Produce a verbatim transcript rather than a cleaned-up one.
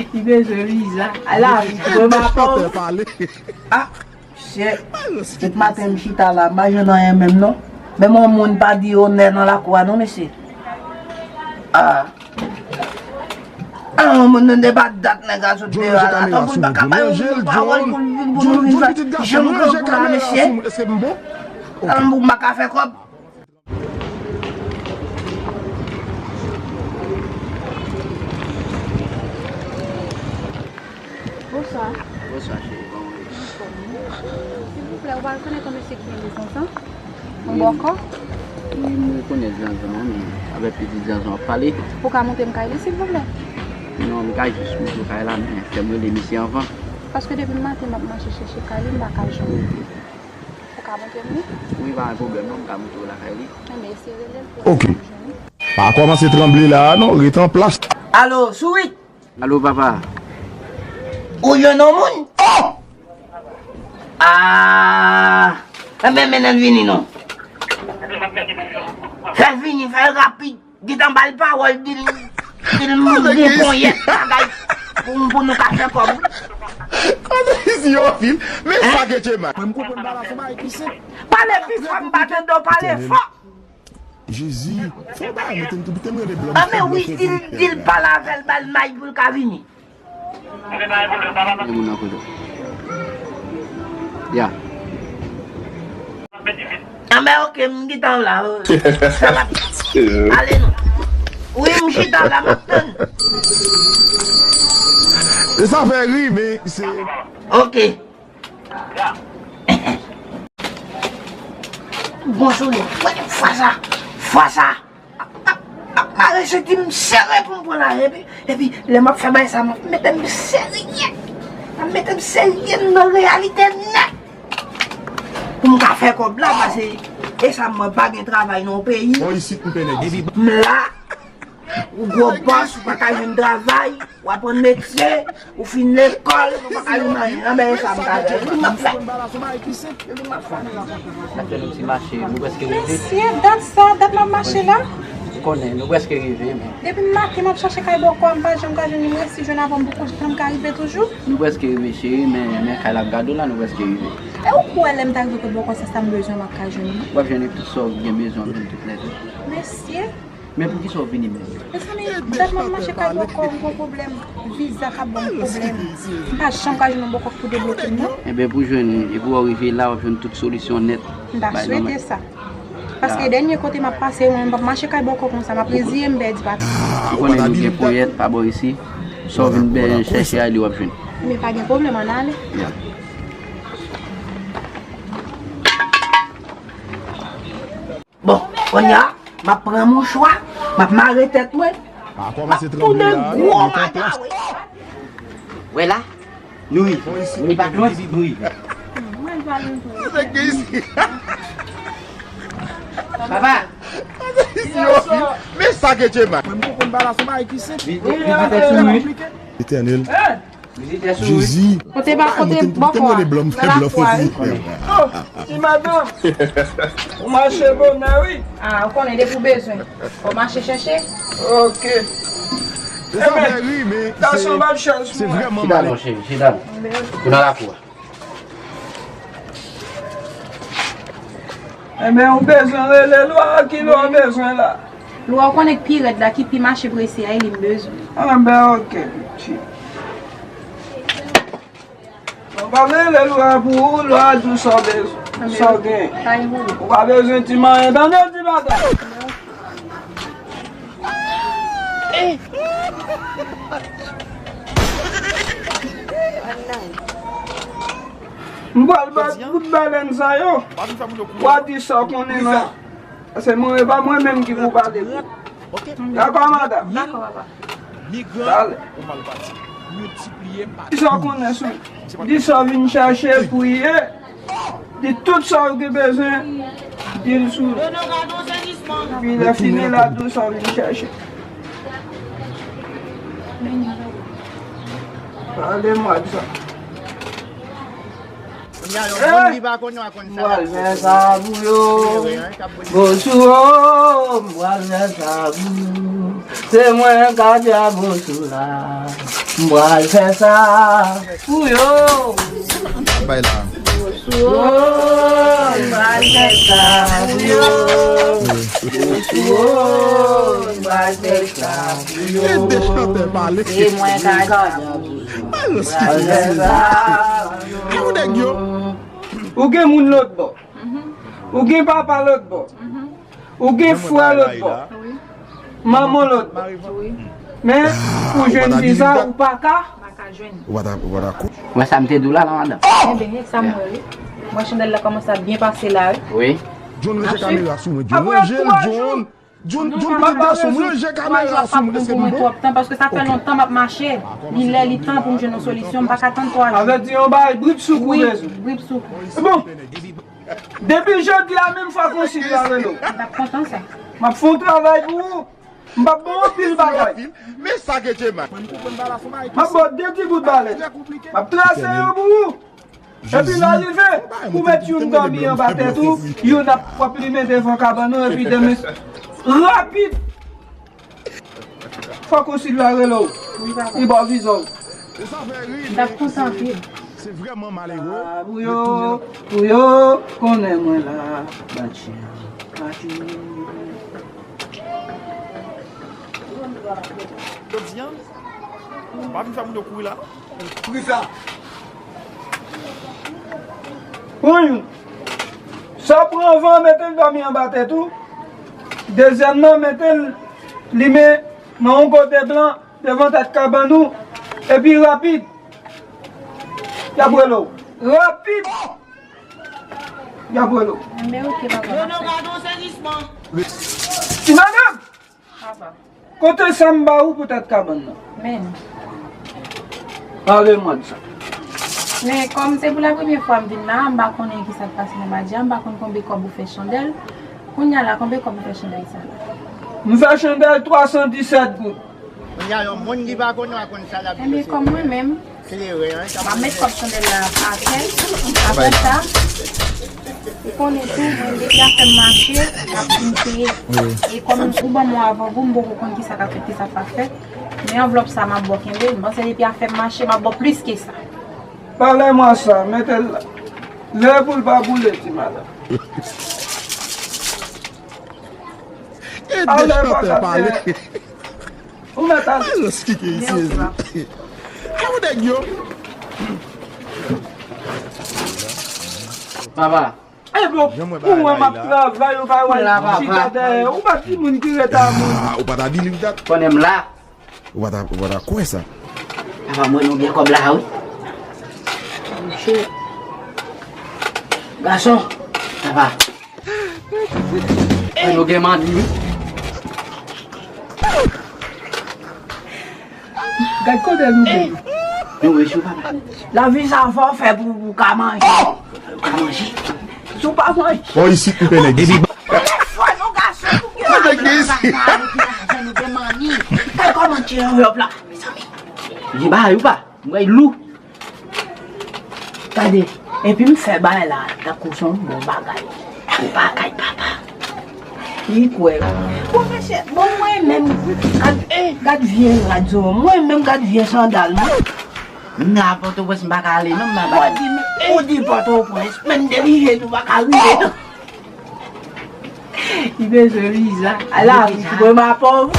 Ki bezwen viza? Ala, vre maton. Ah, shit. Tout maten m chita la, m pa jwenn anyen menm non. Menm yon moun pa di onè nan lakou a non, mesye. Ah. Ah, yon moun nan debat dat nèg a sot deyò a la. Tankou l pa ka bay yon moun pawòl pou l vin pou nou vin fè. Jan m grangou la, mesye. Tankou m pa ka fè kòb. Bonswa. Bonswa, cheri, kòman w ye? Silvouplè, ou pa rekonèt yon mesye ki rele Zanzan? Yon bòkò? Wi, m rekonèt Zanzan, wi, men avèk pitit Zanzan w ap pale. Ou ka montre m kay li, silvouplè? Non, m ka jis montre w kay la, men fè m rele misye anvan. Paske depi maten m ap mache chèche kay li, m pa ka jwenn li. Ou ka montre m li? Wi, pa gen pwoblèm non, m ka montre w lakay li. Enben, eseye rele l pou w wè si w ap jwenn li. Pa kòmanse tranble la a non, ret an plas. Alo, Sourit! Alo, papa. Ou jwenn yon moun? Oh! Ah! Enben, mennen l vini non. Fè l vini, fè l rapid. Gentan ba l pawòl, di l, di l m gen ponyèt bagay pou, pou nou ka fè kòb. Kote isi yo anpil? Men sa ke Chema. Mwen, m konprann bagay la, se yon bagay ki senp. Pale pi fò, m pa tande w pale fò. Jezi, fò w ba mete m tou, kite m rele blan. Ah, men wi, di l, di l pale avè l, ba l may pou l ka vini. Gen moun nan kote. Ya. Anben, oke, m gentan la. Sa va. Ale non. Wi, m chita la, m ap tann. E sa fè ri, men se. Oke. Bon, sou li. Wè, fwa sa. Fwa sa. M ap, m ap mare senti m sere pou m pran la, epi, epi lè m ap fè bagay sa, m ap mete m serye. M ap mete m serye nan reyalite nèt. Pou m ka fè kòb la, paske e sa mwen pa gen travay nan peyi. Bon, isit m pè nèg isit. M la, ou gwo bòs, ou pa ka jwenn travay. W aprann metye, ou fin lekòl, ou pa ka jwenn anyen. Anben, e sa m ka fè. Li m ap fè. Li m ap fè. N ap fè yon ti mache, nou prèske rive. Mesye, dat sa, dat m ap mache la. Ou konnen, nou prèske rive, men. Depi maten m ap chache kay bòkò a, m pa janm ka jwenn li, m resi jwenn avan m poko janm ka rive toujou. Nou prèske rive, cheri, men, men kay la ap gade w la, nou prèske rive. E ou kwè lè m ta rive kot bòkò sa, sa m bezwen, m ap ka jwenn li? W ap jwenn tout sa w gen bezwen, w ap jwenn tout nèt. Mesye. Men poukisa w vini menm? Mezanmi, dat m ap mache kay bòkò, m gon pwoblèm. Viza k ap ban m pwoblèm. M pa janm ka jwenn yon bòkò pou debloke m, non. Enben, pou jwenn li, epi w rive la, w ap jwenn tout solisyon nèt. M ta swete sa. Paske dènye kote m ap pase, mwen, m p ap mache kay bòkò konsa, m ap reziye m pèdi pati. Ou konnen nou gen ponyèt pa bò isi. Sa w vin ben chèche a, li w ap jwenn. Men pa gen pwoblèm, ann ale. Ya. Bon, kounye a, m ap pran mouchwa, m ap mare tèt mwen, m ap tounen gwo maga, wi. Wè la, nou rive. Nou pa t lwen, nou rive. Papa! Men sa ke Djema. Mwen, m konprann bagay la, se yon bagay ki senp. Vizitè sou wi. Etènèl. Jezi. Kote ba, kote bòkò a? Nan lakou a, wi. Oh, ti madanm. Ou mache bonè, wi. Ah, ou konnen depi w bezwen. Ou mache chèche. Ok. Enben, gason m ap chèche. Se vrèman chita non, cheri, chita non. Ou nan lakou a. Enben, ou bezwen rele lwa, ki lwa w bezwen la? Lwa w konnen k pi rèd la, ki pi mache prese a, e li m bezwen. Enben, ok, pitit. Mwen pa rele lwa pou ou, lwa di w sa w bezwen, sa w gen. Ou pa bezwen ti manyen, tande ti madanm. M pral bat bout balèn sa yo. W a di sa w konnen la. Paske mwen, e pa mwen menm ki pou pale. Dakò, madanm? Dakò, papa. Dale. Di sa w konnen sou. Di sa w vin chache, priye. Di tout sa w gen bezwen. Di l sou. Epi lè fini la, di w sa w vin chache. Pale mwa di sa. Yon moun li pa konn yo a konn sa. M pral fè sa pou yo. Bosou, oh, m pral fè sa pou yo. Se mwen k ap djab Bosou la. M pral fè sa pou yo. Bay la. Bosou, oh, m pral fè sa pou yo. Bosou, oh, m pral fè sa pou yo. E de chantè pale. Se mwen k ap djab Bosou. Bay yo. Sa yo nèg yo. Ou gen moun lòt bò. Ou gen papa lòt bò. Ou gen frè lòt bò. Manman lòt bò. Men, pou jwenn fi sa, ou pa ka. Ou pa ta, ou pa ta kou. Wè sa m te di w la, la, madanm. Ebyen, e sa m wè, wi. Mwen, chandèl la kòmanse ap byen pase la, wi. Wi. John ranje kamera sou mwen. John ranje l, John. John, John, pitit gason m, ranje kamera sou mwen, èske m bon? Twòp tan, paske sa fè lontan m ap mache. Li lè, li tan pou m jwenn yon solisyon, m pa ka tann twa jou. Avèti yon bagay, brip sou kou bezwen. Brip sou kou. Bon, depi jodi a menm fwa konsil la rele w. M t ap kontan sa. M ap fè yon travay pou ou. M p ap ba w anpil bagay. Men sa ke Djeman. M ap ba w de ti bout balèt. M ap trase yo pou ou. Epi lè w rive, ou met youn dòmi anba tèt ou, youn ap w ap limen devan kabann ou, epi demen, rapid! Fò konsil la rele w. Li ba w vizyon. M t ap kontan anpil. Se vrèman malere. Ah, pou yo, pou yo konnen mwen la. Batya, batya. Jodi a, pa vin fè moun yo kouri la, non. Pou youn, sa pran van, mete l dòmi anba tèt ou. Dezyèm nan, mete l limen nan yon kote blan devan tèt kabann ou. Epi rapid, y ap rele w. Rapid, y ap rele w. Enben, oke, papa. Ti madanm! Papa. Kote sa m ba ou pou tèt kabann nan? Men. Pale mwen de sa. Men kòm se pou la premye fwa m vin la, m pa konnen ki sa k pase nan Badia, m pa konn konbe kòb ou fè chandèl. Kounye a la, konbe kòb ou fè chandèl sa la? M fè chandèl twa san disèt goud. Kounye a, yon moun ki pa konn, pa konn sa l ap di. Enben, kòm mwen menm, kleren, an, m ap met kòb chandèl la atè, apre sa, ou konnen tou, mwen depi afè m mache, m ap fin peye. Wi. E kòm ou ban m yon avangou, m poko konn kisa k ap fèt, kisa k p ap fèt. Men anvlòp sa, m ap ba w kenbe, m panse depi afè m mache, m ap ba w plis ke sa. Pale mwen sa, mete l la. Veye pou l pa boule, ti madanm. E de chantè pale. Ou mèt ale. Alòs ki ke isi ezi. Kè w nèg yo. Papa. E bon, ou wè m ap travay, ou pa wè chita dèyè. Ou pa timoun ki ret a moun. Ah, ou pa ta believe that. Konnen m la. Ou pa ta, ou pa ta kwè sa. Papa, mwen nou gen kòb la, wi. Monchè. Gason. Papa. Mwen nou gen manni, wi. Gad kote nou gen. Nou rich, wi, papa. Lavi sa fò fè pou, pou ka manje. Pou ka manje. Si w pa manje. Bon, isit, m pè nèg isit. Epi fò nou gason, pou ki lajan nou gen manni. Gad kòman tire anvlòp la. Mezanmi. Li bay ou pa? M wè lou. Gade, epi m fè bagay la, tankou se yon bon bagay. Pou bagay papa. Li kwè. Bon, mesye, bon, mwen menm, gad, gad vye rad zo, mwen menm, gad vye sandal mwen. M la Pòtoprens, m pa ka ale, non, m la. Ou di, ou di Pòtoprens, menm depi je nou pa ka rive, non. Li bezwen viza. Ala, mwen ma pòv.